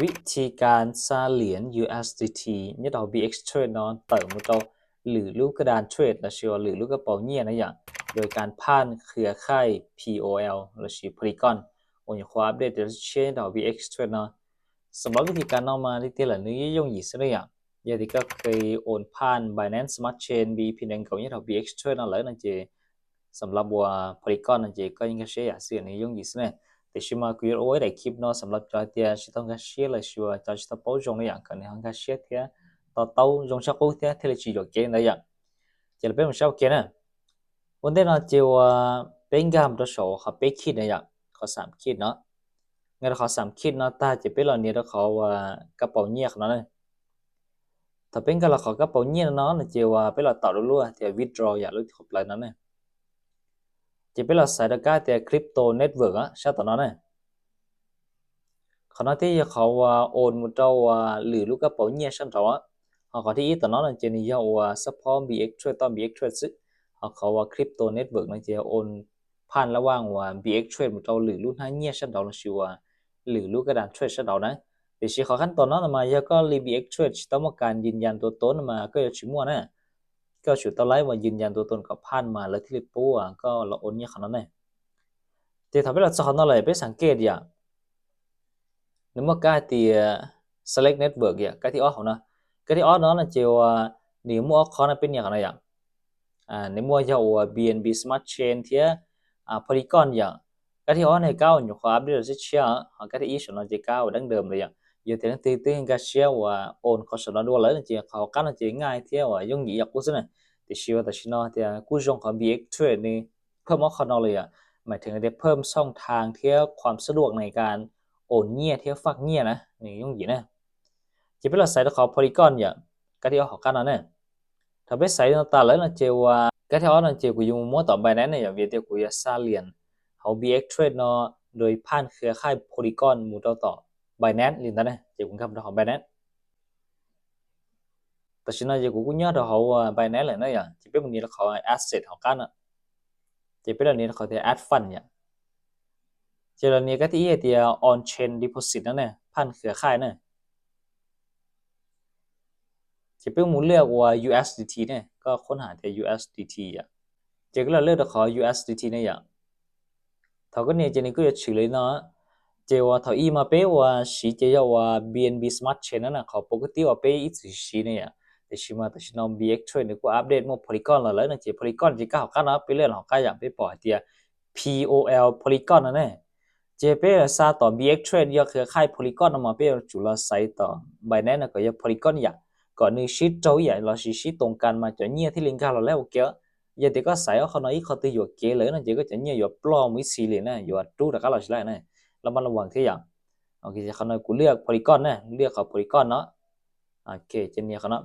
ວິທີການສະຫຼຽນ USDT ຍາດອກ BX Trade ເນາະ ເຕີມໝູ່ເຈົ້າ ຫຼື ລູກກະດານເທຣດ ລະຊື່ວ່າ ຫຼື ລູກກະເປົາເງຍນະຫຍັງ ໂດຍການຜ່ານເຄືອຂ່າຍ POL ລະຊື່ Polygon ໂອນ ຂໍອັບເດດ ດຽວເຊຍດອກ BX Trade ເນາະ. ສຳລັບວິທີການເນາະ ມາທີ່ເທື່ອລະໜຶ່ງ ຍົງຢີຊະເນຍ ຍາດອກ ທີ່ກໍເຄີຍໂອນຜ່ານ Binance Smart Chain ບີ Pinango ຍາດອກ BX Trade ເນາະ ແລ້ວນັ້ນເຈ ສຳລັບວ່າ Polygon ນັ້ນເຈ ກໍຍັງກະເຊຍ ອາ ຊື່ນີ້ຍົງຢີຊະເນຍ ແຕ່ຊິມາ ກູຢອດໂອໄວ້ໄດ້ຄລິບເນາະ ສຳລັບຈອຍເຕຍຊິຕ້ອງກະເຊຍ ລະຊິວ່າຈອຍຊິຕ້ອງໂປຢົງໄດ້ຫຍັງ ກໍໃນຫ້ອງກະເຊຍເທຍ ຕໍ່ເຕົ້າຍົງຊາກູເທຍ ເທລະຈີຢອກເກນໄດ້ຫຍັງ ເຈລະເປັນໝູ່ຊາວເກນນະ ວັນເດເນາະ ເຈວ່າເປັນກາມໂຕໂຊ ຂໍເປັນຂີດໄດ້ຫຍັງ ຂໍສາມຂີດເນາະ ງານຂໍສາມຂີດເນາະ ຕາເຈເປັນລອເນຍ ເຂົາວ່າກະເປົາເງຍຂອງເນາະ ຖ້າເປັນການລະຂໍກະເປົາເງຍເນາະ ເຈວ່າເປັນລະຕອບລັວໆ ເທ withdraw ຢ່າລຸດຄົບໄລນັ້ນນະ ເຈເປັນລະສາຍດາກາ ເທ crypto network ອະ ຊາຕອນນັ້ນນະ ຂະນະທີ່ເຂົາວ່າໂອນໝູ່ເຈົ້າວ່າ ຫຼື ລູກກະເປົາເງຍຊັ້ນເທົ່າ ເຮົາຂໍທີ່ອີຕອນນັ້ນ ເຈນີ້ຢາກວ່າສະເພາະ BX Trade ຕໍ່ BX Trade ຊຶ ເຮົາເຂົາວ່າ crypto network ນັ້ນ ເຈໂອນຜ່ານລະຫວ່າງວ່າ BX Trade ໝູ່ເຈົ້າ ຫຼື ລູກໜ້າເງຍຊັ້ນເທົ່າ ລະຊື່ວ່າ ຫຼື ລູກກະດານເທຣດຊັ້ນເທົ່ານະ ເດຊິເຂົ້າຂັ້ນຕອນນັ້ນມາ ຢາກກໍ BX Trade ຊິຕ້ອງການຢືນຢັນຕົວຕົນມາ ກໍຢາກຊິມົ້ວນະ ກໍຊິຕ້ອງໄລ່ວ່າຢືນຢັນຕົວຕົນກໍຜ່ານມາ ແລ້ວທີ່ເລີຍປົວກໍລະໂອນເງຍຂະນາດໃດ ເດ ຖ້າເປັນລະຊອກເນາະ ເລີຍໄປສັງເກດຢ່າ ໃນໝວດກາເຕຍ select network ຢ່າ ກາທີ່ອອກເນາະ ກາທີ່ອອກເນາະ ເຈວ່າ ນີ້ໝວດອອກຄອນເປັນຫຍັງນະຢ່າ ອາ ໃນໝວດເຈົ້າວ່າ BNB Smart Chain ເທຍ ອາ Polygon ຢ່າ ກາທີ່ອອກໃນເກົ້າ ຢູ່ຂໍອັບເດດເຊຍ ເຮົາກາທີ່ອີສເນາະ ເຈເກົ້າ ດັ່ງເດີມເລີຍຢ່າ ຢູ່ທີ່ນັ້ນຕື່ນກາເຊຍວ່າໂອນຂອງສະນອນດ້ວຍເລີຍ ເຈເຂົາກັນເຈງ່າຍເທຍວ່າຍົງຢີຢາກກູຊະນະ ເດຊິວ່າຕາຊິນອເທຍ ກູຢອງຂອງ BX Trade ນີ້ ເພີ່ມອອກຂອງນອກເລີຍອະ ໝາຍເຖິງໄດ້ເພີ່ມຊ່ອງທາງເທຍ ຄວາມສະດວກໃນການໂອນເງຍເທຍ ຝາກເງຍນະ ນີ້ຍົງຢີນະ ເຈເປັນລະໃສ່ຂອງ Polygon ຢ່າ ກາທີ່ອອກຂອງກັນນະ ຖ້າໄປໃສ່ນອກຕາເລີຍນະ ເຈວ່າ ກາທີ່ອອກນະ ເຈກູຢູ່ໝວດຕໍ່ Binance ນະ ຢ່າ ວຽດຽວກູຢາກສະຫຼຽນເຮົາ BX Trade ເນາະ ໂດຍຜ່ານເຄືອຂ່າຍ Polygon ໝູ່ຕໍ່ຕໍ່ Binance ລິນຕານະ ເຈກູກັບຂອງ Binance ຕາຊິນອ ເຈກູກູຍອດເຮົາວ່າ Binance ແຫຼະນະ ຢ່າ ເຈເປັນມື້ນີ້ລະເຂົາ asset ເຮົາກັນນະ ເຈເປັນແນວນີ້ເຂົາເທ add fund ຫຍັງ ເຈລະນີ້ກະທີ່ເຮັດ on chain deposit ນັ້ນແຫຼະ ຜ່ານເຄືອຂ່າຍນະ ເຈເປັນໝູ່ເລືອກວ່າ USDT ນະ ກໍຄົ້ນຫາແຕ່ USDT ອະ ເຈກໍເລືອກຂອງ USDT ນະ ຢ່າ ເຂົາກໍນີ້ ເຈນີ້ກໍຢາກຊື່ເລີຍເນາະ ເຈວ່າເຂົາອີມາເປວ່າສີ ເຈຢາກວ່າ BNB Smart Chain ນັ້ນນະ ເຂົາປົກກະຕິວ່າເປອີສີສີນີ້ ແຕ່ຊິມາ ແຕ່ຊິນອ BX Trade ນີ້ກໍອັບເດດໝົດ Polygon ແລ້ວນະ ເຈ Polygon ເຈກ້າວກັນເນາະ ໄປເລື່ອນເຮົາກ້າຢ່າງໄປປອຍເຕຍ POL Polygon ນັ້ນແຫຼະ ເຈເປສາຕໍ່ BX Trade ເຄືອຂ່າຍ Polygon ມາເປຈຸລະໃສຕໍ່ Binance ນະ ກໍຢາກ Polygon ຢ່າ ກໍໜຶ່ງຊິໂຕຢ່າ ລະຊິຊິຕົງກັນມາຈະເງຍທີ່ລິງກາລາແລ້ວ ໂອເຄ ຢາກເຕກໍໃສ່ເອົາເຂົາໜ້ອຍອີກ ເຂົາຕື່ຢູ່ເກເລີຍນະ ເຈກໍຈະເງຍຢູ່ປອມວິສີເລີຍນະ ຢູ່ວ່າຕູ້ຕະກາລາຊິໄລນະ ລະມັດລະວັງເທື່ອຢ່າງ ໂອເຄ ເຂົາໜ້ອຍ ກູເລືອກ Polygon ນະ ເລືອກເຂົາ Polygon ເນາະ ໂອເຄ ເຈເນຍເຂົາເນາະ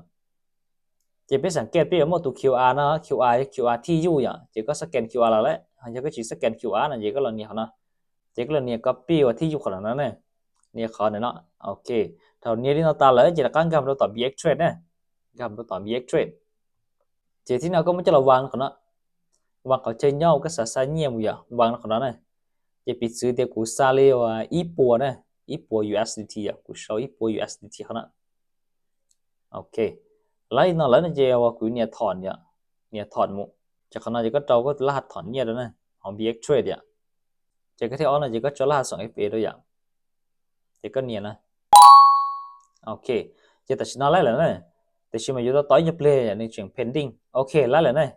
ເຈໄປສັງເກດເປັນໝົດຕົວ QR ເນາະ QR QR ທີ່ຢູ່ຫຍັງ ເຈກໍສະແກນ QR ລະແຫຼະ ເຮົາຢາກກໍຊິສະແກນ QR ນະ ເຈກໍລະເນຍເຂົາເນາະ ເຈກໍລະເນຍ copy ວ່າທີ່ຢູ່ເຂົານັ້ນນະ ເນຍເຂົາເນາະ ໂອເຄ ເທົ່ານີ້ທີ່ເນາະ ຕາເລີຍ ເຈລະການກຳຕົວຕໍ່ BX Trade ນະ ກຳຕົວຕໍ່ BX Trade ເຈທີ່ເນາະ ກໍມັນຈະລະວັງເຂົາເນາະ ວາງເຂົາໃຈເຫຍົາກັບສາສາງຽມຢ່າ ວາງເຂົາເນາະ ເຈປິດຊື່ ເດກູຊາເລວ່າ ອີປົວນະ ອີປົວ USDT ອ່ະ ກູຊາ ອີປົວ USDT ເຂົາເນາະ ໂອເຄ ໄລ່ນອນແລ້ວນະ ເຈວ່າກູເນຍຖອນຢ່າ ເນຍຖອນໝູ່ ຈາກເຂົາເນາະ ເຈກໍເຈົ້າກໍລະຫັດຖອນເນຍແລ້ວນະ ຂອງ BX Trade ຢ່າ ເຈກໍເທອອນນະ ເຈກໍເຈົ້າລະຫັດ ສອງເອັຟເອ ດ້ວຍຢ່າ ເຈກໍເນຍນະ ໂອເຄ ເຈຕາຊິນອນໄລ່ແລ້ວນະ ແຕ່ຊິມາຢູ່ຕໍ່ຕໍ່ Play ຢ່າ ໜຶ່ງເຈັງ pending ໂອເຄ ໄລ່ແລ້ວນະ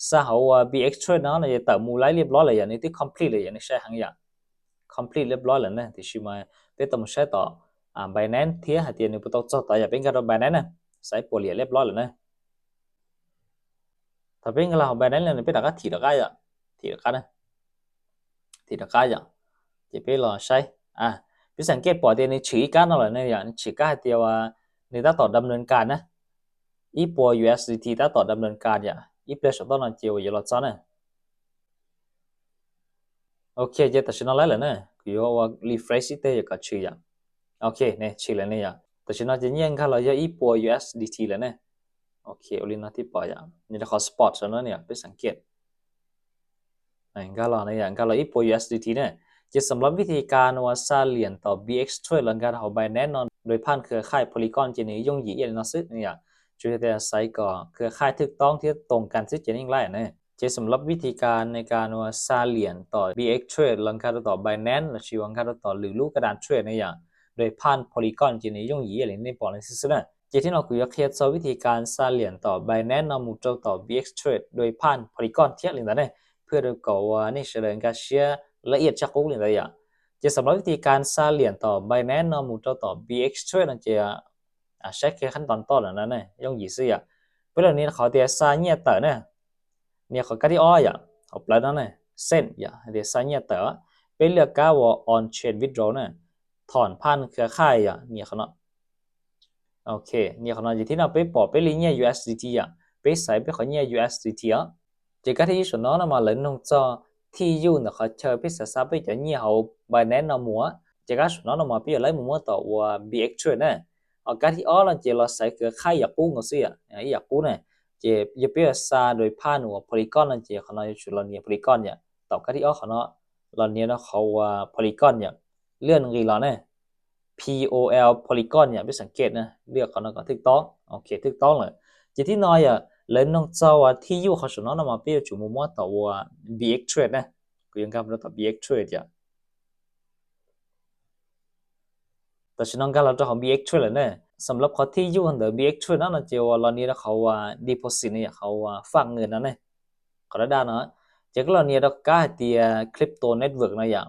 ສາເຮົາວ່າ BX Trade ເນາະ ເຈຕາໝູ່ໄລ່ລຽບຮ້ອຍແລ້ວຢ່າ ນີ້ທີ່ complete ແລ້ວຢ່າ ນີ້ໃຊ້ຫັງຢ່າ complete ລຽບຮ້ອຍແລ້ວນະ ທີ່ຊິມາເປັນຕົວມາໃຊ້ຕໍ່ ອາ Binance ເທຍ ຫາເຕຍ ນີ້ບໍ່ຕ້ອງຈອດຕໍ່ ຢ່າເປັນການຕໍ່ Binance ນະ ໃຊ້ປົວຫຼຽນລຽບຮ້ອຍແລ້ວນະ ຖ້າເປັນການລາວ Binance ແລ້ວ ເປັນດາກາ ຖີດດາກາ ຖີດດາການະ ຖີດດາກາ ຈະເປັນລອໃຊ້ ອາ ເປັນສັງເກດ ປອກເຕຍ ນີ້ ຊື່ການອະໄລນະ ຢ່າ ຊື່ການເຕຍວ່າ ນີ້ຕາຕໍ່ດຳເນີນການນະ ອີປົວ USDT ຕາຕໍ່ດຳເນີນການ ຢ່າ ອີເປສຕອນນະ ເຈວ ຢ່າລອຈອນນະ ໂອເຄ ເຈຕາຊິນອນໄລ່ແລ້ວນະ ຄືວ່າ refresh ເຕຍ ກໍຊື່ຢ່າ ໂອເຄ ນີ້ ຊື່ແລ້ວນີ້ ຢ່າ ຕາຊິນອນ ເຈແຍ່ງການລອ ຢ່າ ອີປົວ USDT ແລ້ວນະ ໂອເຄ ໂອລິນາທີ່ປອຍ ຢ່າ ນີ້ລະຂໍ spot ຊະເນາະ ນີ້ ເປັນສັງເກດ ອາ ກາລອນະ ກາລອນ ອີປົວ USDT ນະ ເຈົ້າສຳລັບວິທີການວ່າສະຫຼຽນຕໍ່ BX Trade ແລ້ວກໍເຂົ້າ Binance ເນາະ ໂດຍຜ່ານເຄືອຂ່າຍ Polygon ເຈົ້ານີ້ ຍ້ອງຢີອຽນເນາະ ຊຶກນີ້ ອາ ຈະເຮັດໃຫ້ໃຊ້ກໍເຄືອຂ່າຍຖືກຕ້ອງທີ່ຕົງກັນຊຶກ ເຈົ້ານີ້ຫຼາຍນະ. ເຈົ້າສຳລັບວິທີການໃນການວ່າສະຫຼຽນຕໍ່ BX Trade ແລ້ວກໍຕໍ່ Binance ແລ້ວຊິວ່າກໍຕໍ່ ຫຼື ລູກກະດານ Trade ນີ້ ອາ ໂດຍຜ່ານ Polygon ເຈົ້ານີ້ ຍ້ອງຢີອຽນໃນປອນນີ້ຊຶກນະ. ເຈົ້າທີ່ເນາະ ກູຢາກຮຽນສອນວິທີການສະຫຼຽນຕໍ່ Binance ເນາະ ໝູ່ເຈົ້າຕໍ່ BX Trade ໂດຍຜ່ານ Polygon ທຽກນີ້ນະ ເພື່ອການວ່ານີ້ສະເດີນການເຊຍລະອຽດຊະກຸກນີ້ນະ. ເຈົ້າສຳລັບວິທີການສະຫຼຽນຕໍ່ Binance ເນາະ ໝູ່ເຈົ້າຕໍ່ BX Trade ນະ ເຈົ້າ ອາ ໃຊ້ແຄ່ຂັ້ນຕອນຕອນນັ້ນນະ ຍ້ອງຢີຊຶກ ອາ ເປັນແບບນີ້ ເຂົາເດຊາເນຍເຕີນະ ເນຍ ເຂົາກະທີ່ອອຍ ອາ ເຂົາເປີດນັ້ນນະ ເສັ້ນ ອາ ເດຊາເນຍເຕີ ເປັນເລືອກກາວ່າ on chain withdraw ນະ ຖອນຜ່ານເຄືອຂ່າຍ ອາ ເນຍ ເຂົາເນາະ ໂອເຄ ເນຍ ເຂົາເນາະ ເຈົ້າທີ່ເນາະ ເປັນປອກ ເປັນລີເນຍ USDT ອາ ເປັນໃສ ເປັນເຂົາເນຍ USDT ອາ ເຈົ້າກະທີ່ຢູ່ສະໜອງນຳມາເລີຍ ໜຶ່ງຈອກທີ່ຢູ່ນະ ເຂົາເຊີເປັນສາສາ ເປັນຈະເນຍ ເຮົາ Binance ເນາະ ໝູ່ ເຈົ້າກະສະໜອງນຳມາ ເປັນໄລໝູ່ເນາະ ຕໍ່ວ່າ BX Trade ນະ ເອົາການທີ່ອອກແລ້ວ ເຈົ້າລອງໃສ່ເຄືອຂ່າຍຢາກກູ້ເນາະ ຊຶກ ອາ ຢາກກູ້ນະ ເຈົ້າ ຢ່າເປັນສາໂດຍຜ່ານວ່າ Polygon ນະ ເຈົ້າ ເຂົາເນາະ ຢູ່ລາວເນຍ Polygon ອາ ຕອບການທີ່ອອກເຂົາເນາະ ລາວເນຍເນາະ ເຂົາວ່າ Polygon ອາ ເລື່ອນກີລາວນະ POL Polygon ອາ ເປັນສັງເກດນະ ເລືອກເຂົາເນາະ ກໍຖືກຕ້ອງ ໂອເຄ ຖືກຕ້ອງເລີຍ ເຈົ້າທີ່ເນາະ ອາ ເລີຍໜຶ່ງຈອກວ່າທີ່ຢູ່ເຂົາສະໜອງນຳມາ ເປັນຢູ່ໝູ່ເນາະ ຕໍ່ວ່າ BX Trade ນະ ກູຍັງກຳລັງຕໍ່ BX Trade ອາ ແຕ່ສະໜອງການເຮົາຈະເຂົ້າ BX Trade ແລ້ວເນາະ ສຳລັບເຂົາທີ່ຢູ່ເດີ BX Trade ນັ້ນນະ ເຈົ້າວ່າລາວເນຍເນາະ ເຂົາວ່າ deposit ນີ້ ເຂົາວ່າຝາກເງິນນັ້ນເນາະ ເຂົາໄດ້ດ້ານເນາະ ເຈົ້າກໍລາວເນຍເນາະ ກາເຕີຍ Crypto Network ນະ ອາ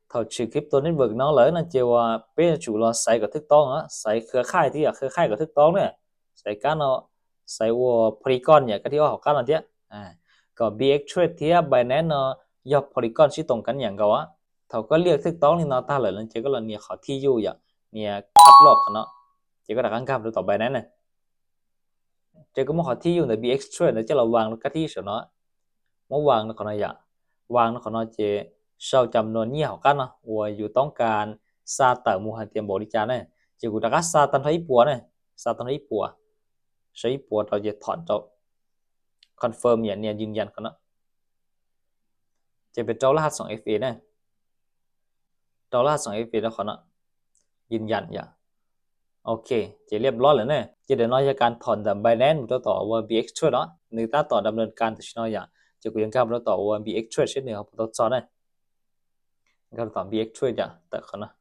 ເທົ່າຊື່ Crypto Network ເນາະ ເລີຍນະ ເຈົ້າວ່າເປັນຢູ່ລາວໃສ່ກໍຖືກຕ້ອງເນາະ ໃສ່ເຄືອຂ່າຍທີ່ ອາ ເຄືອຂ່າຍກໍຖືກຕ້ອງເນາະ ໃສ່ກັນເນາະ ໃສ່ວ່າ Polygon ອາ ກະທີ່ອອກເຂົາກັນເນາະ ອາ ກໍ BX Trade ທຽບ Binance ເນາະ ຢອກ Polygon ຊິຕົງກັນຫຍັງກໍວ່າ ເຮົາກໍເລືອກຖືກຕ້ອງນີ້ເນາະ ຕາເລີຍ ແລ້ວເຈົ້າກໍລາວເນຍເຂົາທີ່ຢູ່ ອາ ເນຍ ຄັດລອກເຂົາເນາະ ເຈົ້າກໍດັກການກັບຕໍ່ Binance ນະ ເຈົ້າກໍມາເຂົ້າທີ່ຢູ່ໃນ BX Trade ແລ້ວເຈົ້າລະວາງກະທີ່ເນາະ ມາວາງເນາະ ເຂົາເນາະ ອາ ວາງເນາະ ເຂົາເນາະ ເຈົ້າເຊົາຈຳນວນເນຍເຂົາກັນເນາະ ວ່າຢູ່ຕ້ອງການສາເຕີມໝູ່ໃຫ້ຕຽມບໍລິຈານນະ ເຈົ້າ ກູດັກກາສາຕັນເທົ່າອີ່ປົວນະ ສາຕັນເທົ່າອີ່ປົວ ໃຊ້ອີ່ປົວ ເຈົ້າຈະຖອນ ເຈົ້າ confirm ອາ ເນຍ ຢືນຢັນເຂົາເນາະ ຈະເປັນເຈົ້າລະຫັດສອງ FA ນະ ເຈົ້າລະຫັດສອງ FA ແລ້ວເຂົາເນາະ ຢືນຢັນ ອາ ໂອເຄ ຈະລຽບຮ້ອຍແລ້ວເນາະ ຈະໄດ້ນ້ອຍຈາກການຖອນດຳ Binance ຕໍ່ ວ່າ BX Trade ເນາະ ໜຶ່ງຕາຕໍ່ດຳເນີນການ ແຕ່ຊິນ້ອຍ ອາ ຈະກູຍັງກຳລັງຕໍ່ ວ່າ BX Trade ເຊັ່ນເດີມ ເຮົາບໍ່ຕ້ອງຈອດນະ ກຳລັງຕໍ່ BX Trade ອາ ແຕ່ເຂົາເນາະ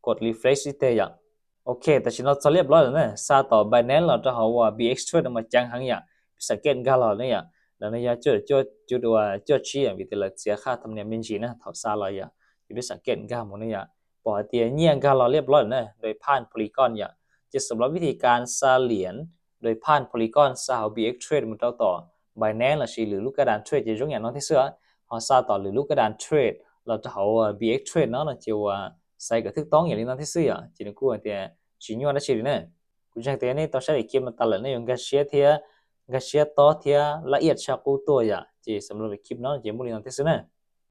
ກົດ refresh ຊິເຕ ອາ ໂອເຄ ແຕ່ຊິນ້ອຍຈະລຽບຮ້ອຍແລ້ວເນາະ ສາຕໍ່ Binance ແລ້ວເຮົາວ່າ BX Trade ມາຈັງຫັງ ອາ ໄປສັງເກດການລາວເນຍ ອາ ແລ້ວໃນຍາມຈວດ ຈວດ ຈວດວ່າ ຈວດຊີ້ ອາ ມີແຕ່ລະເສຍຄ່າທຳນຽມ ເບນຈີ ນະ ເທົ່າສາລາວ ອາ ຈະໄປສັງເກດການໝູ່ເນຍ ອາ ປອກເຕີຍເນຍການລາວລຽບຮ້ອຍແລ້ວເນາະ ໂດຍຜ່ານ Polygon ອາ ຈະສຳລັບວິທີການສະຫຼຽນໂດຍຜ່ານ Polygon ສາເອົາ BX Trade ມາເຈົ້າຕໍ່ Binance ລະຊິຫຼືລູກກະດານ Trade ຈະຍົກຫຍັງເນາະ ທີ່ເຊື່ອ ເຮົາສາຕໍ່ຫຼືລູກກະດານ Trade ລະຈະເອົາ BX Trade ເນາະ ນະ ຈະວ່າໃສ່ກໍຖືກຕ້ອງຫຍັງນີ້ເນາະ ທີ່ເຊື່ອ ຈະນະກູເຕີຍ ຊິຍອດໄດ້ຊິດີເນາະ ກູຈັກເຕີຍນີ້ ຕ້ອງໃຊ້ເອກເກັບມາຕະຫຼອດໃນການເຊຍເທຍ ການເຊຍຕໍ່ເທຍລະອຽດຊາກູຕົວ ອາ ຈະສຳລັບເອກເກັບເນາະ ຈະໝູ່ນີ້ເນາະ ທີ່ເຊື່ອເນາະ